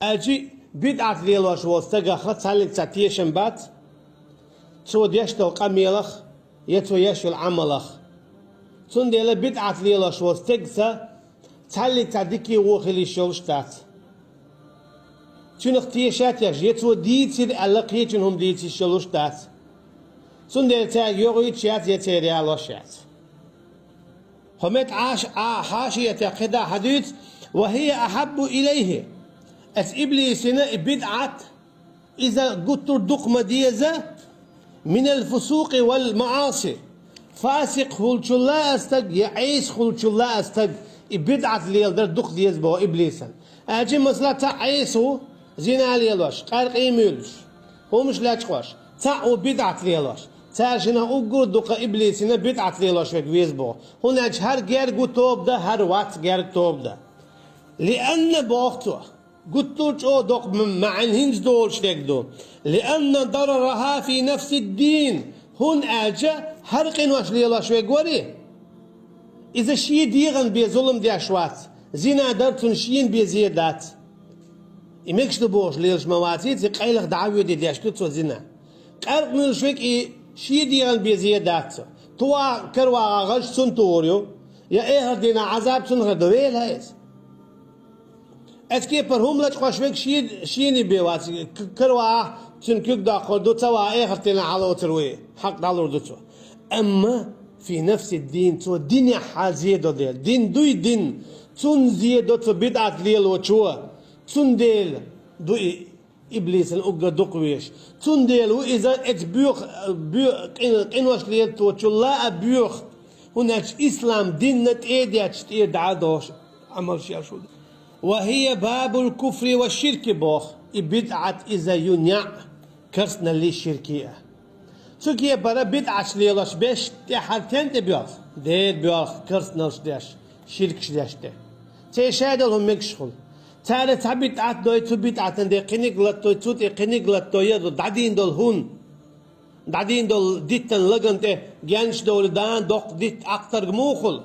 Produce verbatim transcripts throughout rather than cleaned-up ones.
Аьлча, бидӀат лелош волча стагах цхьаллиг цхьа тешам бац, цо деш долу къамелах я цо еш йолу Ӏамалах. Цундела бидӀат лелош волчу стегца цхьаллиг цхьа дика а вон хила йиш йолуш дац. Цуьнах теша а тешаш, я цо дийцира аьлла, кхечунна хӀума дийца йиш йолуш дац. Цундела цаьрга йогӀуьйтуш яц, я церан ялош яц. ХӀокху метта Ӏаш-, Ӏа-, хьашиятехь кхидӀа хьадуьйцу: «Ва хӀия ахьаббу илайхӀи». Аса иблисина и бидӀат, иза гуттар а дукха ма деза, «минал фусукъи вал маӀаси». Фасикъ хуьлучул а стаг, я Ӏеса хуьлучул а стаг, и бидӀат леладар дукха деза боху иблисан. Аьлча, масала, цхьа Ӏеса ву, зина лелош, къаьркъа муьйлуш, хӀумаш лечкъош, цхьаъ ву бидӀат лелош. Цара шиннах уггар а дукха иблисина бидӀат лелош верг веза боху. ХӀунда аьлча хӀара герга ву тоба дан, хӀара вац герга тоба дан. «Лианна», боху цо, гуттар а чӀогӀа доккха м-, маьӀна хӀинца долуш дерг ду. «Лианна дарарахӀа фи нафсид-дин». ХӀунда аьлча хӀара къинош лелош верг вари, иза шен дегӀан бен зулам деш вац, зина дар цунна шена бен зен дац. И мегаш ду бохуш лелаш ма ваций, ци къайлаха дӀа а воьдий деш ду цо зина. Къаьркъа муьйлуш верг и шен дегӀан бен зен дац цо. Ту ваха, кара ваха гӀаж цунна тухур ю, я эхарт дийнахь Ӏазаб цунна хир ду, вела иза. Эцу кепара хӀума лачкъош верг шен, шена бен вац, к-, кара вахахь, цуьнан куьг доккхур ду, ца ваха эхарт дийнахь хьалоцур ву и, хьакъ дӀалур ду цо. Амма фи нафсид-дин, цо динехь хьан зен до дела. Дин дуй дин, цунна зен до цу бидӀат лелочо. Цундела ду и иблисан уггар дукха везаш. Цундела ву иза эцу боьха, боь-, къин-, къинош лелочул а боьха. ХӀунда аьлча ислам динна тӀе а детташ, тӀера дӀа а дохуш Ӏамалш еш ву. «Ва хӀия бабул куфри ва ширки», боху. И бидӀат иза ю неӀ, керстаналлий, ширкий а. Цу кепара бидӀаташ лелош берш тӀаьхьара стенна тӀе боьлху? Дера боьлху керстаналлаш деш, ширкаш деш тӀе. Церан шадолу хӀума мегаш хуьлу. Цара цхьа бидӀат дой, цу бидӀатан тӀе кхиниг латтадой, цу тӀе кхиниг латтадой, я дӀадийна долу хӀума, дӀадийна долу диттан лагана тӀе генаш довлий, дана доккха дитт Ӏахтарг муха хуьлу?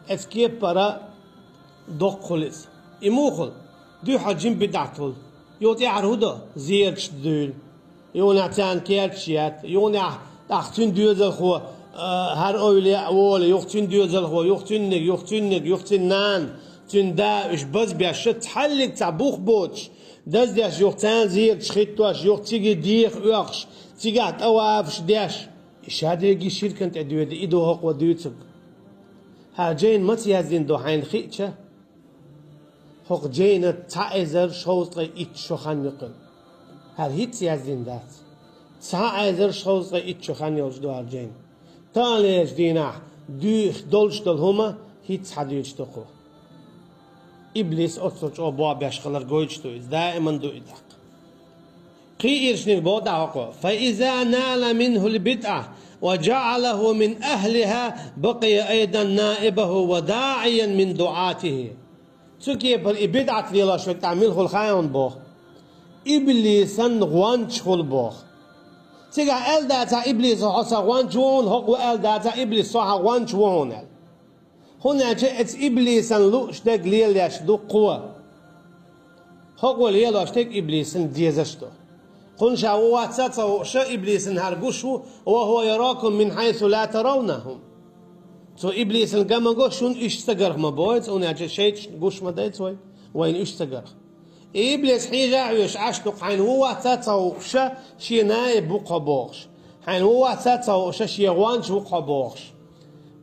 Эцу кепара доккха хуьлу иза. И муха хуьлу? Дуьххьара жима бидӀат хуьлу. Юха тӀаьхьара хӀун до? Зерадаш дуьйлу. Юханехь царна керташ етта. Юханехь тӀаккха цуьнан доьзалхо, а, хӀара эвлаяъ волу, юха цуьнан доьзалхо, юха цуьнниг, юха цуьнниг, юха цуьнан нана, цуьнан да, уьш базбеш, цхьаллиг цхьа бух боцуш, даздеш, юха царна зерадаш хӀиттош, юха цига деха оьхуш, цигахь тӀавафаш деш. И шадерриге ширкана тӀе доьду, и ду хӀокхо дуьйцург. ХӀара жайна маца яздина ду хьайна хиъча? ХӀокху жайна цхьа эзар шовзткъе итт шо хан ю кхуьнан. ХӀара хӀинцца яздина дац. Цхьа эзар шовзткъе итт шо хан йолуш ду хӀара жайна. Таханлерчу дийнахь дуьйцуш долуш долу хӀума хӀинцца хьадуьйцуш ду кхо. Иблис оццул чӀогӀа болх беш хилар гойтуш ду иза, даиман ду и тӀаккха. Кхин ирчниг боху дӀа хӀокхо: «Фа иза нала минхул бидӀа ва жаӀалаху мин ахлиха, бакъия айдан наибаху ва даӀиян мин дуӀатихи». Цу кепара и бидӀат лелош верг тӀаккха мила хуьлу хаьий хьуна боху? Иблисан гӀонча хуьлу боху. Цигахь аьлла дацахь иблисо: «Хьо сан гӀонча ву хьуна», хӀокхо аьлла дацахь иблисо: «Со хьан гӀонча ву хьуна», аьлла. ХӀунда аьлча эцу иблисан лууш дерг лелош ду кхо. ХӀокхо лелош дерг иблисан дезаш ду. Кхунна ша ву вац а ца хууш, иблисан хӀара гуш ву: «Ва хӀува яракум мин хьайсу ла таравнахум». Цо иблисан ган ма го шуна уьш стагарх ма боху, хӀунда аьлча шайтӀаш гуш ма дайца вай, вайна уьш стагарх. И иблис хьийжа а хьоьжуш Ӏаш ду-кх хьайна ву вац а ца хууш, шен наиб ву-кх хьо бохуш. Хьайна ву вац а ца хууш, шен гӀонча ву-кх хьо бохуш.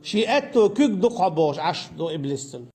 Шен аьтто куьг ду-кх хьо бохуш Ӏаш ду иблис цунна.